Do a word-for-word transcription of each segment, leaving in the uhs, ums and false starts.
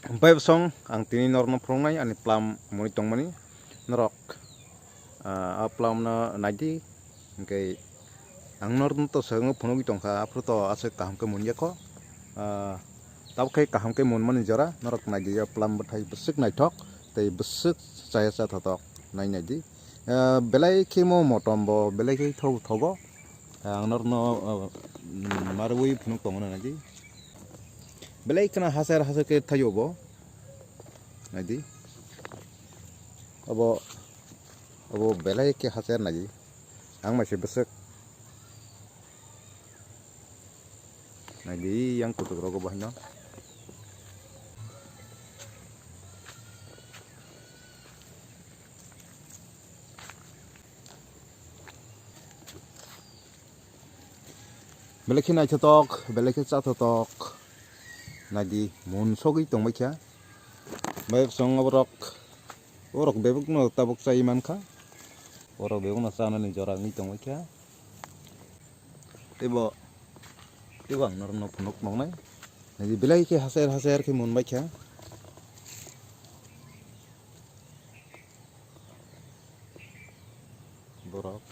Bai bosong ang tini norokno phunuknai ani plum mwnwi tongmani. Norok, ah, a plum no naidi, hwnkhe ang norokno to swkangwi phunugwi tongkha, aphuru to aswk kaham khe munyakho. Ah, tabuk khe kaham khe munmani jora, norok naidi, a plum bwthai bwswk naithok tei bwswk chaya chathotok, nai naidi. Ah, belai khe mo motom bo belai khe thok-, thogo. Ang norokno, ah, mm, marwi phunuk tongmani naidi. Belai kheno haser haser khe thaio bo. Naidi. Obo, obo belai khe haser naidi. Ang mai se bwswk. Naidi yang kutuk rogo bo haino. Belai khe naithotok, belai khe chathotok. Naidi, mun sogwi tongbai kha. Bai bosong oborok, oborok bebakno tabuk chai mankha. Oborok bebakno chanani jora wngwi tongbai kha. Teibo, teibo ang norokno phunuk noknai. Naidi, belai khe haser haser khe mun bai kha. Borok.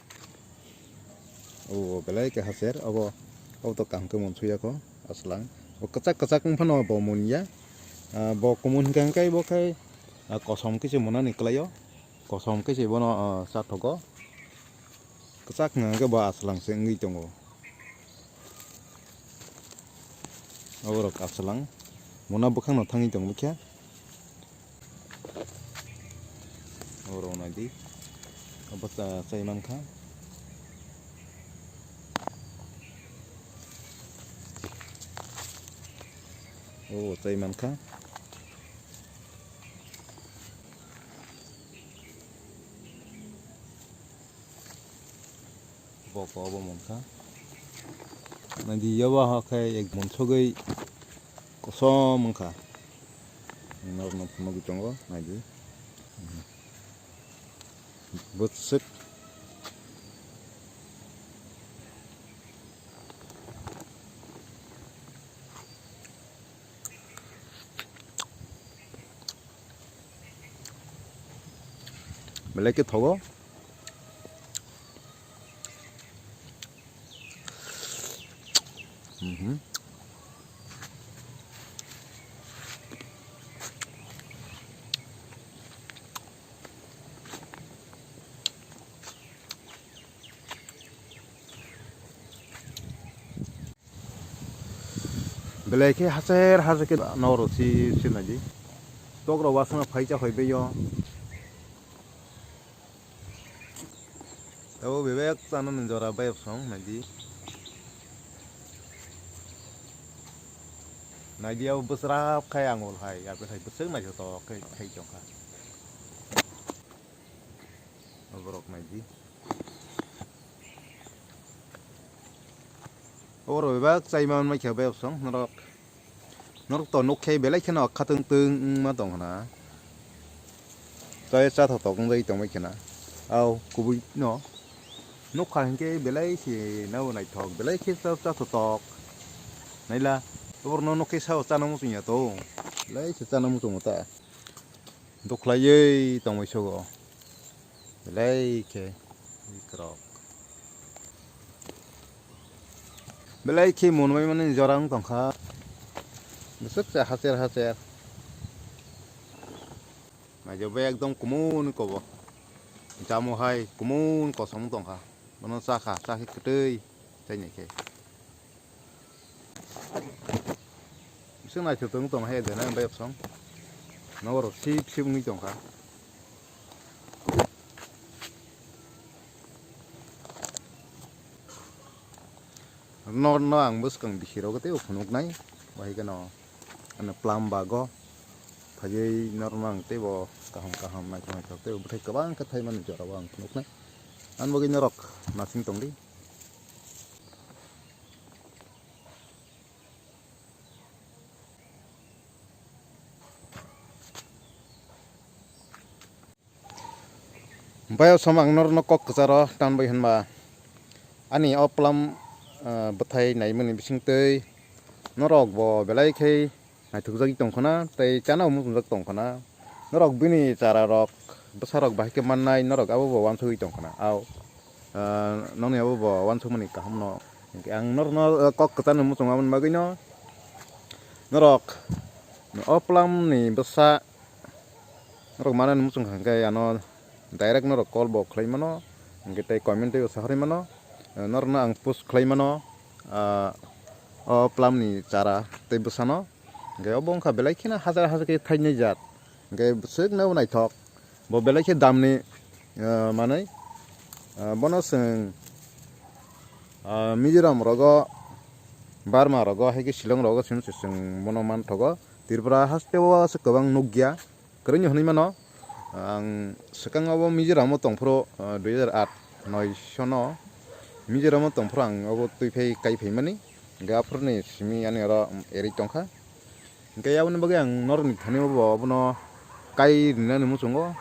O belai khe haser, obo, obo to kaham khe munsukya kho, aswlang. Bo kwchak kwchak wng phano bo munya. Ah, bo kumun hwnkhe hwnkhe bo khai, ah, kosom khe se munani kwlaio. Kosom khe se bono, ah, chathogo. Kwchak wng khe bo aswlang se wngwi tongo. Oborok aswlang. Mona bwkhakno thangwi tongwi khe. Oborok naidi. Obo cha-, chai mankha. Obo chai mankha. Boko obo mungkha. Naidi yoba hakhe ek mun sogwi kosom wngkha. Norokno phunugwi tongo, naidi. Bwswk. Belai khe thogo. Mhm. Belai khe haser haser khe norok si si naidi. Tok rok wasana phai cha phai beyo. Abo bebak chana ni jora bayap song naidi. Naidi abo bwsrap khai angul hai, abo hai bwswk naithotok khai, khai tongkha. Borok naidi. Oro bebak chai man mai kha bebak song norok. Norok to nuk khe belai kheno khatwng twng wngma tong khna. Chai cha thotok wngwi tongbai khna. Au kubui no. Nuk kha hinkhe belai se nabo naithok, belai khe cha, cha thotok. Naila, oborno nuk khe sao chana muchung ya to. Belai se chana muchung ta. Dukhlaiwi tongwi sogo. Belai khe ikrok. Belai khe mun bai mani jora wng tongkha. Bwswk se hacher hacher. Naijak bai ekdom kumun kobo. Jamo hai kumun kosom wng tongkha. Bono chakha, chakhe kwtwi chainai khe. Bising naithotok wng tong hai de na bayap song. Nogo rok sip sip wngwi tongkha. No, no ang bwskang bisi rogo tei phunuknai. Bahai kheno ano plum bago. Phaiwi norokno ang teibo kaham kaham naithok naithok teibo bwthai kwbang khe thaimani jorao ang phunuknai. Ani bagwi norok nasing tongdi. Bai o som ang norokno kok kwcharo tanbai hwnba ani o plum, ah, bwthai naimani bisingtwi norok bo belai khe naithokjagwi tongkhwna tei chana muchungjak tongkhwna. Norok bini chara rok, bwsa rok bahai khe mannai, norok abo bo uansugwi tongkhwna. Au, ah, nokni abo bo uansukmani kaham no. Ang norokno, ah, kok kwchangno muchung aboni bagwino norok o plam ni bwsa norok manani muchung kha hwnkhe ano direct norok call bo khlai mano, hwnkhe tei comment tei bo sahorwi mano, norokno ang post khlai mano, ah, o plam ni chara tei bwsano, hwnkhe obo wngkha belai kheno hajar hajar khe thainai jat, hwnkhe swkno naithok, bo belai khe damni, ah, manwi, ah, bono chwng, ah, Mizoram rogo, Burma rogo, hai khe Shillong rogo simi se chwng bono manthogo. Tripura haste o aswk kwbang nukya. Kwrwngno hwnwi mano, ang swkang obo Mizoram o tongphuru, ah, dui hajar aat noi sono Mizoram o tongphuru ang obo twi phai kai phaimani, hwnkhe aphuruni simi ani oro erwi tongkha. Hwnkhe aboni bagwi ang norokni thani obo, obono kai rinani muchungo,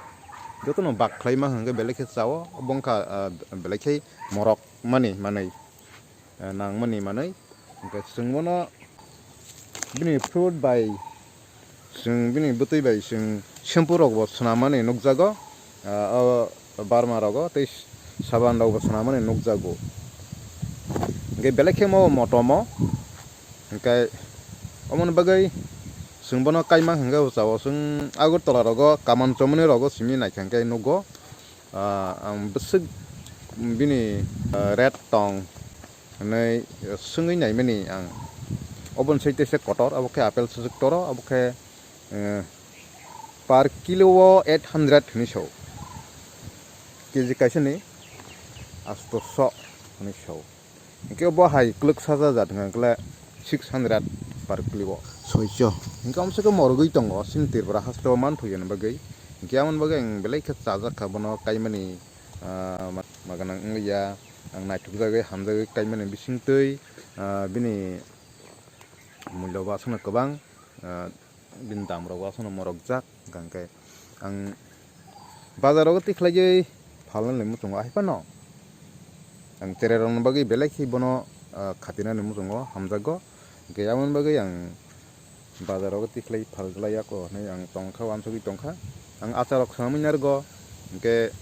jotono bak khlaima hwnkhe belai khe chao, obo wngkha, ah, belai khe morok mani manwi. Eh, nangmani manwi. Hwnkhe chwng bono bini fruit bai, chwng bini bwtwi bai chwng shampoo rok bo swnamani nukjago. Ah, o Burma rogo tei saban rok bo swnamani nukjago. Hwnkhe belai khe mo motomo. Hwnkhe omoni bagwi chwng bono kaima hwnkhe o chao chwng Agartala rogo kaman chomoni rogo simi naikha hwnkhe nugo. Ah, ang bwswk bini, ah, rate tong hwnwi swngwi naimani ang. Oboni sai teisa kotor, abo khe apple swswk toro, abo khe, eh, per kilo o eight hundred hwnwi sao. K G kaisa ni asto so hwnwi sao. Hwnkhe bo hai kwlwk saja jat hwnkha hwnkhe six hundred per kilo o. Soicho. Hwnkhe amswkhe morogwi tongo, chini Tripura hasteo manthokya ni bagwi. Hwnkhe aboni bagwi ang belai khe chajak kha bono kaimani, ah, ma-, maganang wngya. Ang naithokjagwi, hamjagwi kaimani bisingtwi, ah, bini mulya bo aswkno kwbang, ah, bini dam rok bo aswkno morokjak, hwnkhe ang bazar rogo tikhlaiwi phalnani muchungo, ahai phano ang cherai rokni bagwi belai khe bono, ah, khatinani muchungo hamjakgo, hwnkhe aboni bagwi ang bazar rogo tikhlai phalglai yako hwnwi ang tongkha, uansugwi tongkha. Ang achar rok swnamwi narwgo, hwnkhe,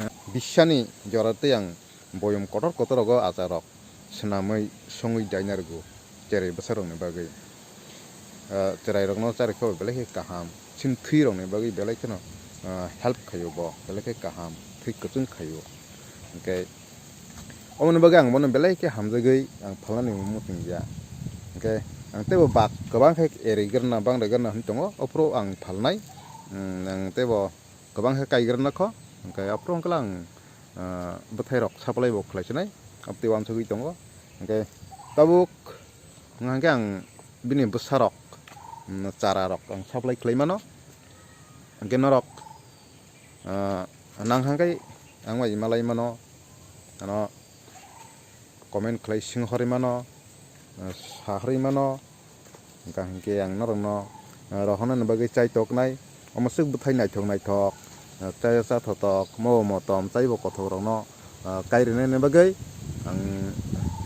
ah, bisani jora tei ang boyom kotor kotor rogo achar rok swnamwi songwi daina rwgo cherai bwsarokni bagwi. Ah, cherairokno charwkhe belai khe kaham, chini thwirokni bagwi belai kheno, ah, help khaio bo, belai khe kaham, thwi kwchwng khaio. Hwnkhe oboni bagwi ang bono belai khe hamjagwi ang phalnani muchungya. Hwnkhe ang teibo bak kwbang khe erwi gana, bangrai gana hwnwi tongo, aphuru ang phalnai, mm, ang teibo kwbang khe kaigra nakho, hwnkhe aphuru wngkhe ang, ah, bwthairok supply bo khlai sinai, abotwi uansugwi tongo. Hwnkhe tabuk wngkha khe ang bini bwsarok, mm, chararok ang supply khlai mano. Hwnkhe norok, ah, nang hwnkhe ang bai malai mano, ano comment khlai sing horwi mano, ah, sa horwi mano. Hwnkha hwnkhe ang norokno, ah, rohornani bagwi chai toknai, omo swk bwthai naithok naithok, ah, chaya chathotok, mo motom, chaibo kothokrokno, ah, kairinani bagwi ang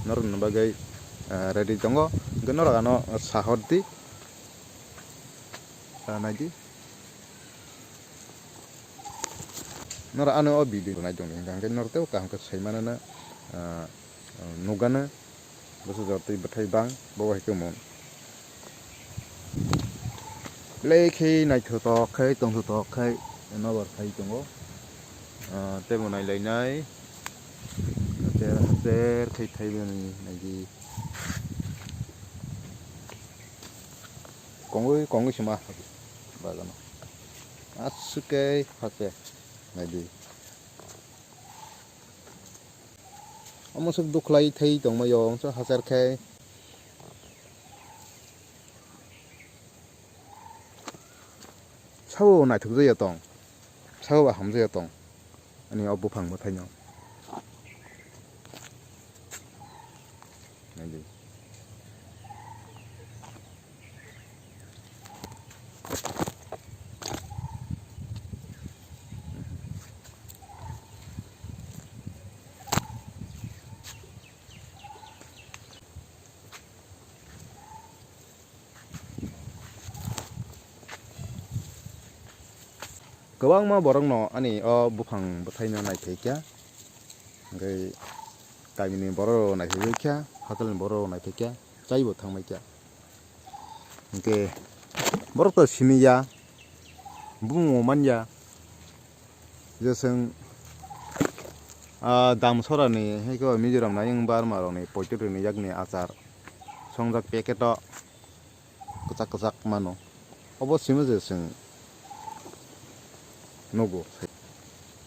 norokni bagwi, ah, ready tongo. Hwnkhe norok ano sahordi, ah, naidi. Norok ano o video nai tongdi, hwnkha hwnkhe norok teibo kaham khe sai manana, ah, nukgana. Bwsajwk twi bwthai bang, bo hai khe mung. Belai khe naithotok khai, tongthotok khai, nobar khai tongo. Ah, teibo nailainai. Hacher, hacher khai thaibani naidi. Kongwi, kongwi se ma bagano. Aswk khe hacher naidi. Omo swk dukhlai thai tongmai o, omo swk hacher khe. Sabo naithok jaya tong, sabo ba hamjaya tong, ani o buphang bwthaino. Naidi. Kwbangma borokno ani o buphang bwthaino naithai kha, hwnkhe kamini borok naithai kha, hachal ni borok naithai kha, chaibo thangbai kha. Hwnkhe borok to simi ya, bumung manya, je chwng, ah, Damsorani, hai khe Mizoram ni ayang Burma rokni poitotini yakni achar songjak packet o kwchak kwchak mano. Obo simi je chwng nugo.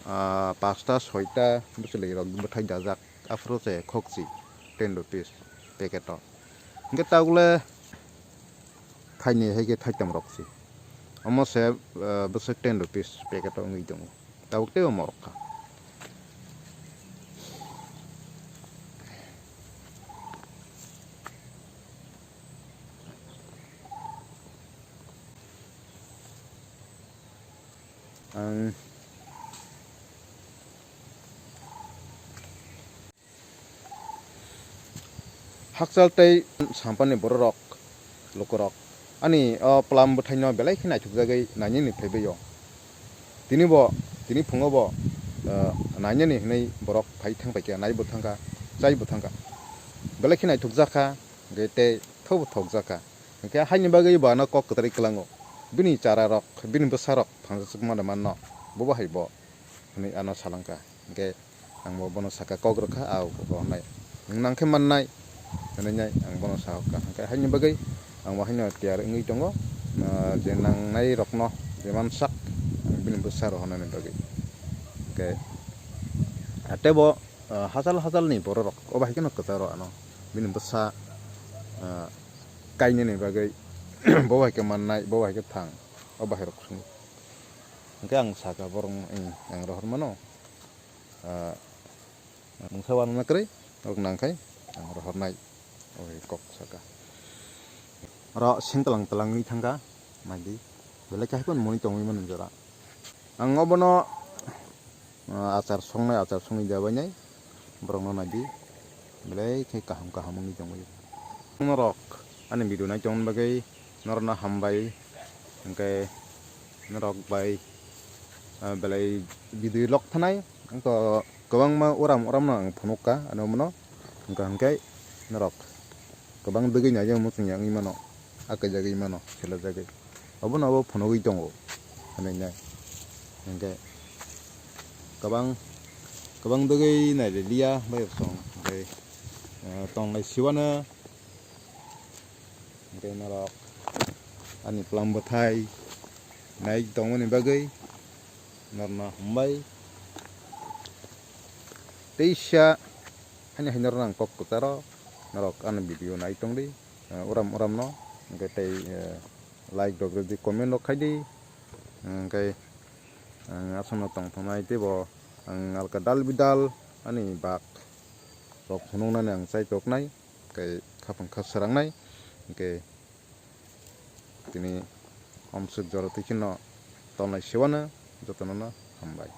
Ah, pasta soita bwchwlwi rok bwthai dajak, aphuru se khokchi ten rupees packet o. Hwnkhe tabukle thaini hai khe thaitam rok se. Omo se, ah, bwswk ten rupees packet o wngwi tongo. Tabuk teibo morok kha. Ang Hakchal tei sampani bororok, lukurok ani o plam bwthaino belai khe naithokjagwi nainani phaibaio. Tini bo, tini phungo bo, eh, nainani hwnwi borok phai thang paikha, naibo thangkha, chaibo thangkha. Belai khe naithokjakha, hwnkhe tei thobo thokjakha. Hwnkhe haini bagwi bo ano kok kwtharwi kwlango. Bini chararok, bini bwsarok thangsajwkma de manno, bobo hai bo hwnwi ano salangkha. Hwnkhe ang bo bono sakha, "Kok rwkha, a o kok rohornai. Nwng nangkhe mannai," hwnwi nai ang bono sahokha. Hwnkhe haini bagwi ang bo haino tiyar wngwi tongo, ah, je nangnai rokno je mansak ang bini bwsa rohornani bagwi. Hwnkhe, ah, teibo, ah, hachal hachalni bororok o bahai kheno kwcharo ano bini bwsa, ah, kainani bagwi bo bahai khe mannai, bo bahai khe thang, o bahai rok swngo. Hwnkhe ang sakha borok, "Ang rohor mano." Ah, mungsa wanana kwrwi, norok nangkhai ang rohornai, o hai kok saka. Oro seng tlang tlang wngwi thangkha, naidi, belai khe hai phano monwi tongwi mano jora. Ang obono, ah, achar songnai, achar songwi jabainai, borokno naidi, belai khe kaham kaham wngwi tongwi. Norok ani video nai tongmani bagwi norokno hambai, hwnkhe norok bai, ah, belai video lok thanai, wngkha kwbangma uram uramno ang phunukha, ano mano wngkha hwnkhe norok kwbang dwgwi naijak muchungya wngwi mano, akaijagwi mano, selajagwi. Obono obo phunugwi tongo, hwnwi nai. Hwnkhe kwbang, kwbang dwgwi nairiliya bai song, hwnkhe, eh, tonglai siwano. Hwnkhe norok ani plam bwthai nai tongmani bagwi norokno hambai. Teisa haino hai norokno ang kok kwcharo, norok ani video nai tongdi, eh, uram uramno. Hwnkhe tei, eh, like rok rwdi, comment rok khaidi. Hwnkhe ang aswkno tongthoknai teibo ang alka dal bidal ani bak rok phunuknani ang chai toknai. Hwnkhe khaphang kha swrangnai, hwnkhe tini omswk jora twi kheno tongnai siwano jotono no hambai.